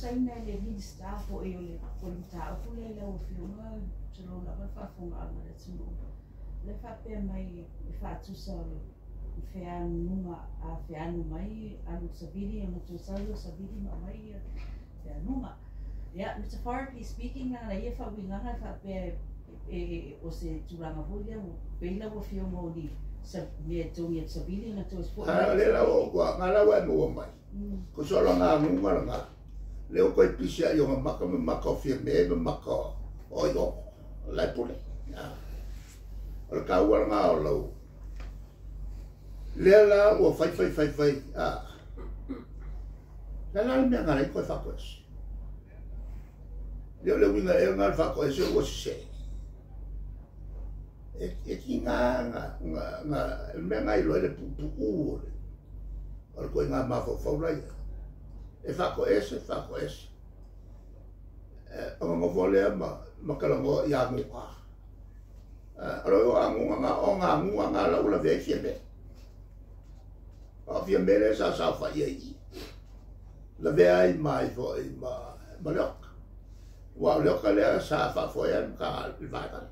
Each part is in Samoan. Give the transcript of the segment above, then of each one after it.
faatusaina e le Minisita foi o le mataupu lea i lau Afioga, tulou lava le faafofogaaga a le atunuu, lea e faapea mai e faatusa o le feanuga, a feanu mai alu i le savili ona toe sau lea o le savili ma aumai feanuga. Ia, metaphorically speaking la na ia faauigaga e faapea o se tulaga foi lea ua pei lau Afioga o ni mea e togi e le savili ona toe foi mai. A o lea la ua nga la ua e maua mai. Ko so la nga ngunga la nga. Le o koe pisi a ionga maka ma maka o fia me ma maka o i o lai pule. O le kaua la nga o lau. Lea la ua fai fai fai fai. La la le mea nga lai koe whakoese. Lea o le uiga ea nga le whakoese ua sise. E ki ngā nga nga mea nga iloa le puupuu o le koe ngā mafaufau laia. E whakoese, whakoese. O nga ngofo lea ma kalangoa i a ngunga. O le o a ngunga nga o ngā ngunga nga lau la vea i fia mea. O fia mea lea sa sa whai ai. La vea ai mai fo i ma le oka. Ua o le oka lea sa whaafoea ma ka le vaega.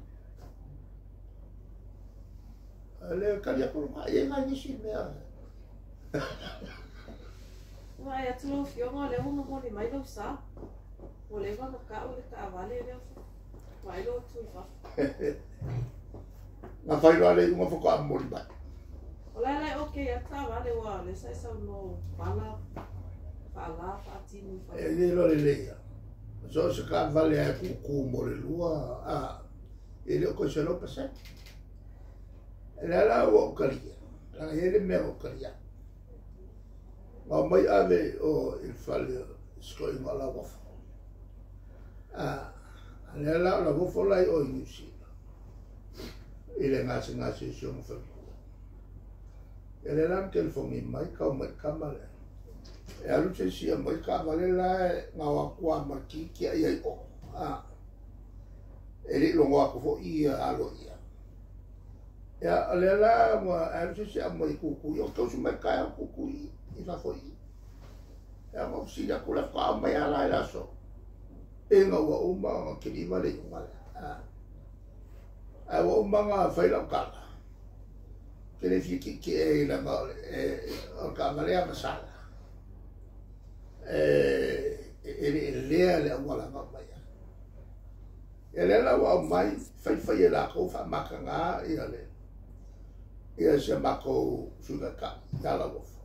Le kali aku nga e ngai nisi mea. Vaai atu lau Afioga o lea ua momoli mai lau sa. Ua leva ona ka'u le taavale lea vaai lou atu i fafo. Nga whai loa le unga whaka a momoli mai. O la e okay a taavale ua lea sa e saunoa pala faalā faatinu i fafo. E le loa le leia. So se ka vale ai kuku mo le lua a e le o koe 100%. Le la ua o kalia. La e le mea o kalia. Ma mai ave o i fale sko i ngā la wafo. A le la la wafo lai o i New Zealand. I le ngase ngase i sionga whalekua. E le la telefongi mai kau mai kama le. E alu se sia mai ka vale la e ngā wakua ma ki kia ia i o. A e le longo aku fo i alo ia. Ia le la ma alu se sia mai kuku i o tausu mai kai o kuku i fafo i. Ia ma sila kula ka mai ala i la so. E ngā ua uma ngā kiliva le unga le. A ua uma ngā whai lau kala. Ke le fia ki ki e ila ngā o ka valea masala. E le lea le awala ngā mai. E le la ua mai whai whai e lākou wha maka ngā ia le. Ia se mako suga ka ia la wofo.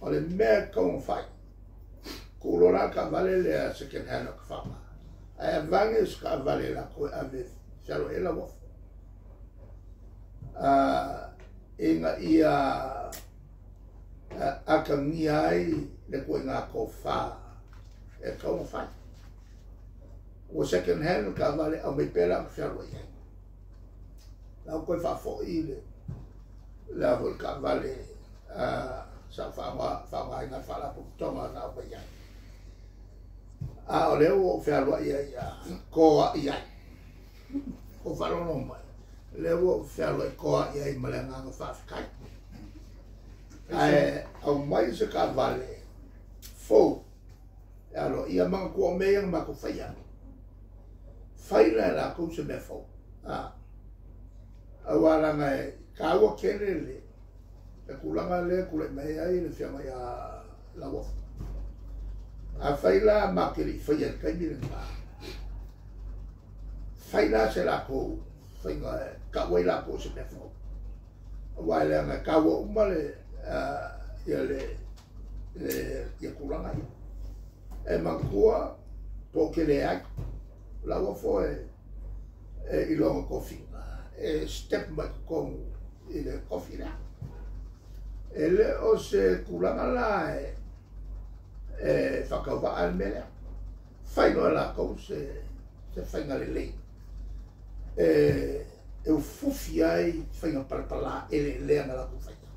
O le mea kaunga whai. Kulo la ka vale le a second hand o ka whama. Ae vange se ka vale la koe ave fialo e la wofo. E nga ia akangia ai le koe ngā kō whā e kaunga whai. Ua second hand ka vale au mei pēla ka fialo i ai. Lau koe whaafo i le la voi ka vale sa whaanga i ngā whalaputonga na au mai ai. A o lea ua fealoa ia ia koa i ai. Ko whalono mai. Lea ua fealoa i koa i ai ma le nganga whaafekai. Ae au mai se ka vale fou. E alo ia manga kua mea ia mako whaia. Whai la la kou se mea fou. Au alanga e kāua kere le. E kulanga le kule mai ai le whianga ia la wafo. A whai la makere i whai ai kai mire ngā. Whai la se la kou, whai ngā, ka wai la kou se mea fou. Wai le anga kāua uma le, ia le, le, ia kulanga ia. E mangkua, tō kere ai, la wafo e i longa kofi. E step mai kongu i le kofi lea. E le o se kulanga la e whakawa al mea lea. Whai noa la kou se whainga le lei. E ufufi ai whainga palapala e le lea nga la kou whainga.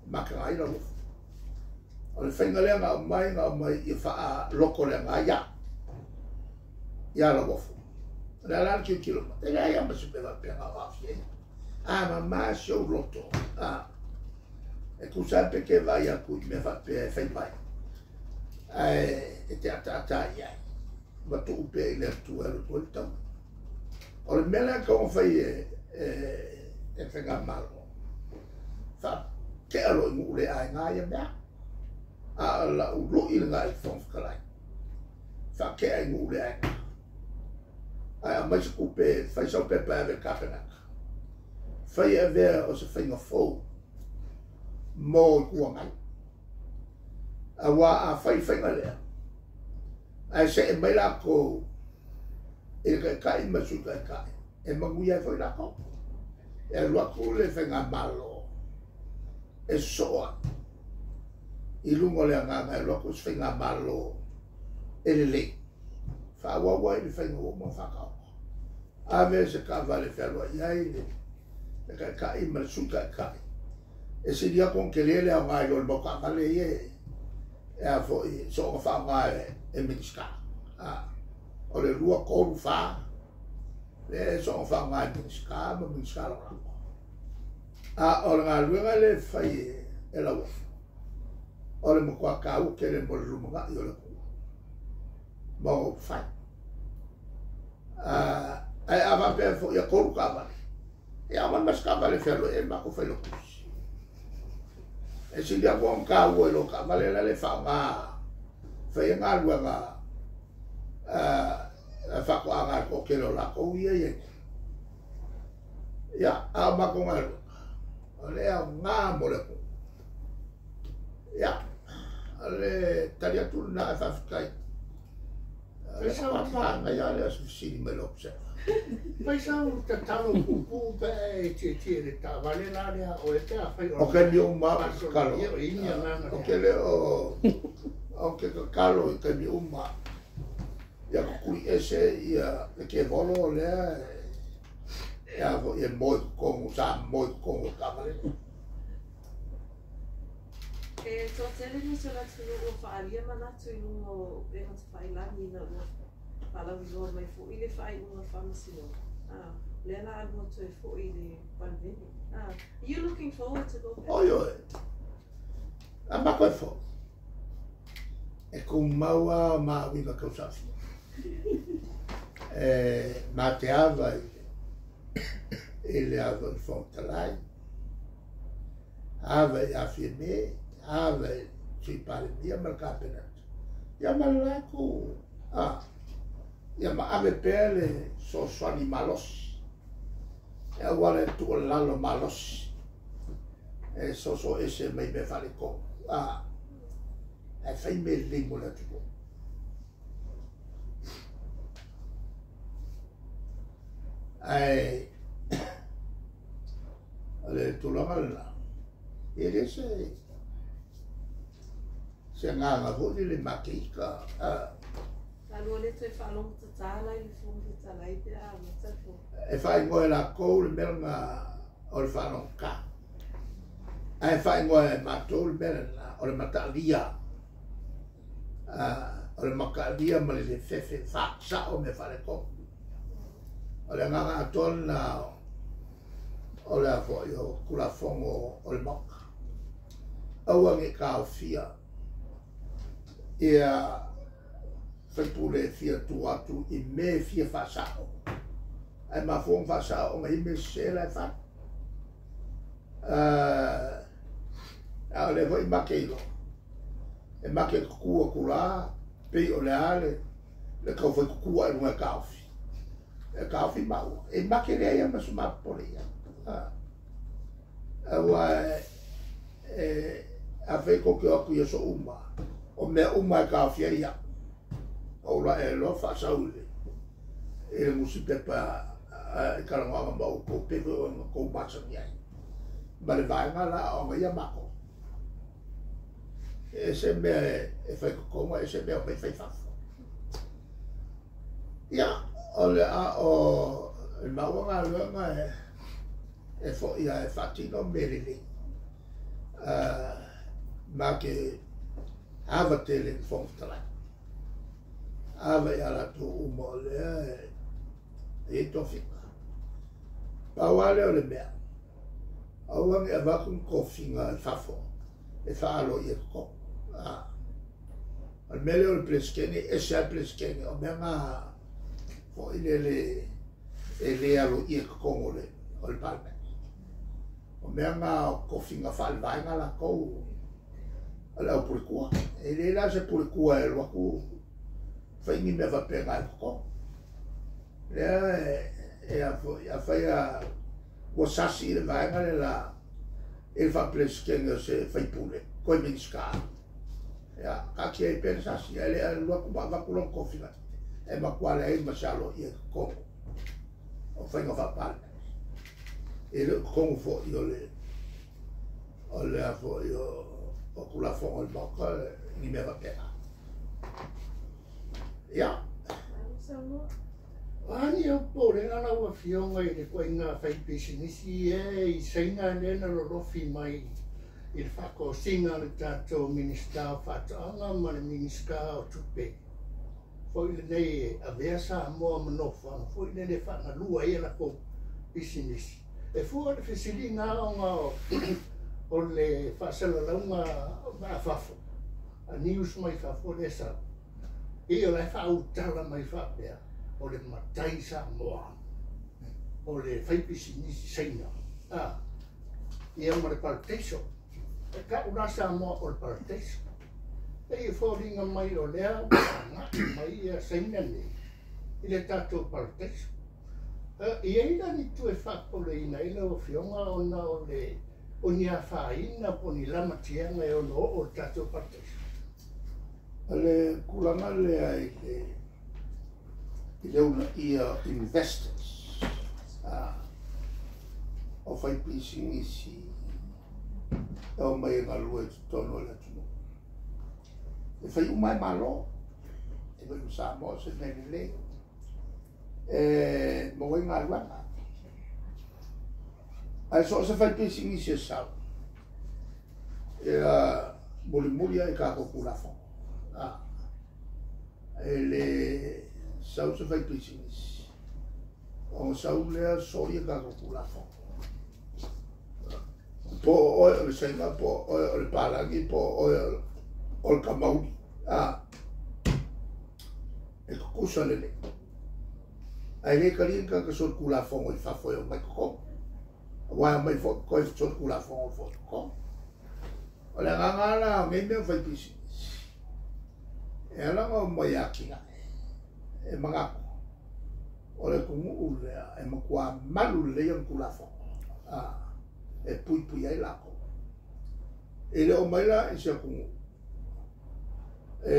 Maka ngai la ufu. O le whainga lea ngā mai, ngā mai i whaa loko lea ngā ia. Ia la ufu. Le ala ki kilo ma. E lea ia ma se pewa pea ngā wawhi ai. A ma ma se u loto. E tusa ai pe ke vaai atu i mea faapea e fai mai, ae e te ataata i ai, ma tuu pea i le Atua e alu atu ai le taua. O le mea lea e tatau ona fai e Faigamalo, faatea loa i nuu le aiga ia mea. A o lau lui lena i le Fofoga Fetalai, faatea i nuu le aiga. Ae aumai se tupe, fai sau pepa e ave i le Kapeneta. Fai e avea o se faiga fou mo Itu Agai. Aua a fai le faiga lea, ae see mai latou i le Taitai ma le Sui Taitai, e manuia ai foi latou. E alu atu le Faigamalo e sosoo ai i luga o le agaga e alu atu se Faigamalo e lelei, faaauau ai le faiga ua uma ona faataoto. Ave se taavale e fealuai ai le Taitai ma le Sui Taitai, e sili atu ona tele le aoga i lo le mau taavale ia e a foi soona faaaoga e Minisita. O le 2, 3, 4, lea e soona faaaoga e Minisita ma Minisita Lagolago. A o le galuega lea e fai e Lauofo, o le matua taua tele mo le lumanai o le atunuu ma ona upufai. Ae a faapea foi ia 3 taavale, ia aumai ma se taavale e fealuai ai le matou failautusi. E sili atu ona taua i lo taavale la le faaaoga fai ai galuega faatoaga a le toatele o latou ia i ai nei. Ia, a o matou galuega, o le aoga mo le atunuu. Ia, o le tali atu lena e faafetai. O le manaia lea o se fesili mai lou upsega. Fai sau tatalo puupuu pe e tietie i le taavale la lea oe pe afai o O taimi uma lava ou te tatalo. Ia, o i ni agaga Ou te le o ou te tatalo i taimi uma ia tutuli ese ia le kevolo lea e a foi e moe i totonu, sa moe i totonu o le taavale lea. E toatele nisi o le atunuu ua faaalia manatu i luga o upega tafailagi ina ua faalauiloa mai foi le faaiuga a le Faamasinoga. Lea la alua toe foi i le Palemene. Are you looking forward to go back? Oi oi, a matou e foi, e tumau lava o ma uiga tausaofia. E ma te ava i le ava i le Fofoga Fetalai, ava i Fiamē, ava i le Sui Palemia ma le Kapeneta. Ia ma le la itu, ia ma ave pea le fesoasoani malosi, e auala i le tuualalo malosi, e soso ese mai mea faaletonu, ae fai mea lelei mo le atunuu. Ae o le tulaga lena, e le se agaga foi lele mateita. Alua le toe faalogo tatā la i le Fofoga Fetalai pe a amata le fono. E faaigoa e latou le mea lena o le faalogotā. Ae faaigoa e matou le mea lena o le mataalia. O le mataalia ma le lefefe faasao mea faaletonu. O le agaga atoa lena o le a foi o Tulafono o le Maota. Aua ne i taofia ia faipule e fia tu atu i mea e fia faasao. Ae mafua ona faasao ona i mea sese la e fai. A o lea foi make iloa. E make tutu atu la, pei o le a le taufai tutu a i luga e taofi. E taofi maua. E make lea ia ma se mapopole ia. Aua e a fai kou te o atu i aso uma, o mea uma e taofia ia. O ula e loa faasau i le nusipepa i talanoaga ma outou pe foi o na tou masani ai. Ma le vaega la o aga ia matou. E se mea e fai totonu, e se mea o mai fai fafo. Ia, o le a o le maua galuega e foi a e faatino mea lelei. Ma ke ava tele i le Fofoga Fetalai. Ava ia latou uma o lea e i ai tofiga. Pau lava lea o le mea, Aua ne avatu ni tofiga i fafo e fa'aalo'ia i totonu. O le mea lea o le Peresetene, e ese a le Peresetene, o mea gā fo'i lele e lē alo'ia i totonu o le Palemene. O mea gā o tofiga fa'alevaega lakou o le aupuletua. E lē la se puletua e alu atu fa'i mea fa'apena i totonu. Lea e a fo'i afai a ua sasi le vaega le la i le fa'aperesetene o se faipule toe Minisita. Ia, taatia ai pea le sasi, ae le alu atu ma avatu lona tofiga e matua leai ma se alo'ia i totonu o faiga fa'apalemene. E le o totonu fo'i o le a fo'i o tulafono o le Maota ni mea fa'apena. Ia. Saunoa. Ani au polega lau afioga i le ituaiga faipisinisi e i Saina lea na lolofi mai i le faatosina o le tatou Minisita o Faatoaga ma le Minisita o Tupe foi lenei e avea Samoa ma nofoaga foi lele e faagalua ai lakou pisinisi. E fua le fesiliga ona o le faasalalauga a fafo, a news mai fafo lea sau ia o la e faautala mai faapea o le matai Samoa o le faipisinisi Saina a ia ma le parataiso. E ka'u la Samoa o le parataiso e ia foliga mai o lea ua aga'i mai ia Saina nei i le tatou parataiso. E i ai la ni tu e faapopoleina ai lau afioga ona o le o ni afaina po o ni lamatiaga e ono oo le tatou parataiso? O le tulaga lea i le uuna'ia investors o faipisinisi e o mai e galue i totonu o le atunuu. E fai uma e Malo, e fai ma Samoa se mea lelei e maua ai galuega. Ae so o se faipisinisi e sau, ia mulimuli ai tatou tulafono. E le sau se faipisinisi ona sau lea solia tatou tulafono. Po o oe o le Saina, po o oe o le palagi, po o oe o le kamauli. E tutusa lelei. Ae lē talia ni tagata solitulafono i fafo e omai totonu. Auā e omai fo'i toe solitulafono fo'i totonu. O le agaga la o nei mea o faipisinisi, e ala ona omai atinae, e manatu o le atunuu lea e matuā malu lelei ona tulafono e puipui ai lakou. E le o mai la i se atunuu e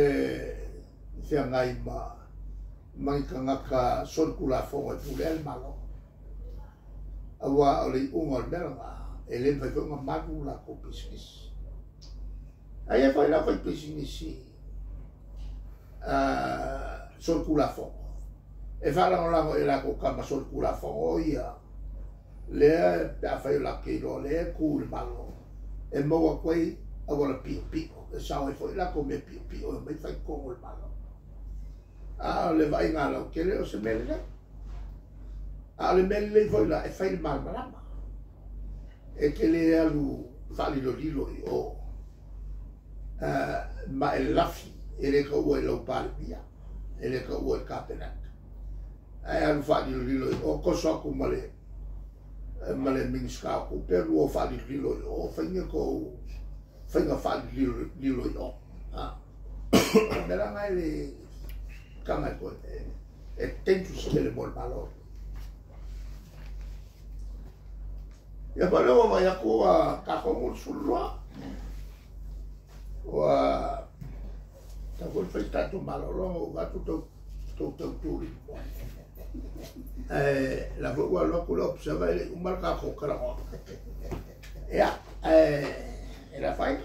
feagai ma ni tagata solitulafono e pulea le Malo. Auā o le iuga o le mea lagā, e lē mafai foi ona malu lakou pisinisi. Ae ia foi la faipisinisi solitulafono e faalagolago i lakou tama solitulafono ia lea pe afai o latou iloa lea e tu le Malo e maua atu ai auala pi'opi'o e sao ai fo'i lakou mea pi'opi'o e omai fai totonu o le Malo. A o le vaaiga lautele o se mea lelei. A o le mea lelei foi la e fai le malamalama. E te lē alu faalilolilo i o ma e lafi e lē taua i lau Palemia, e lē taua i le Kapeneta. Ae alu faalilolilo i o toso atu ma le Minisita o Tupe alu o faalilolilo i o faiga tou faiga faalilolilo i o. O le mea la na e le taga e koe e dangerous tele mo le Malo. Ia pa lea ua vai atu ua tatou mo le 12. Ua tau foi fai tatou malologa ua atu tou tou tautuli. Ae la foi ua alu atu le observer e le i uma le tatou talanoa. Ia, ae e le afaina.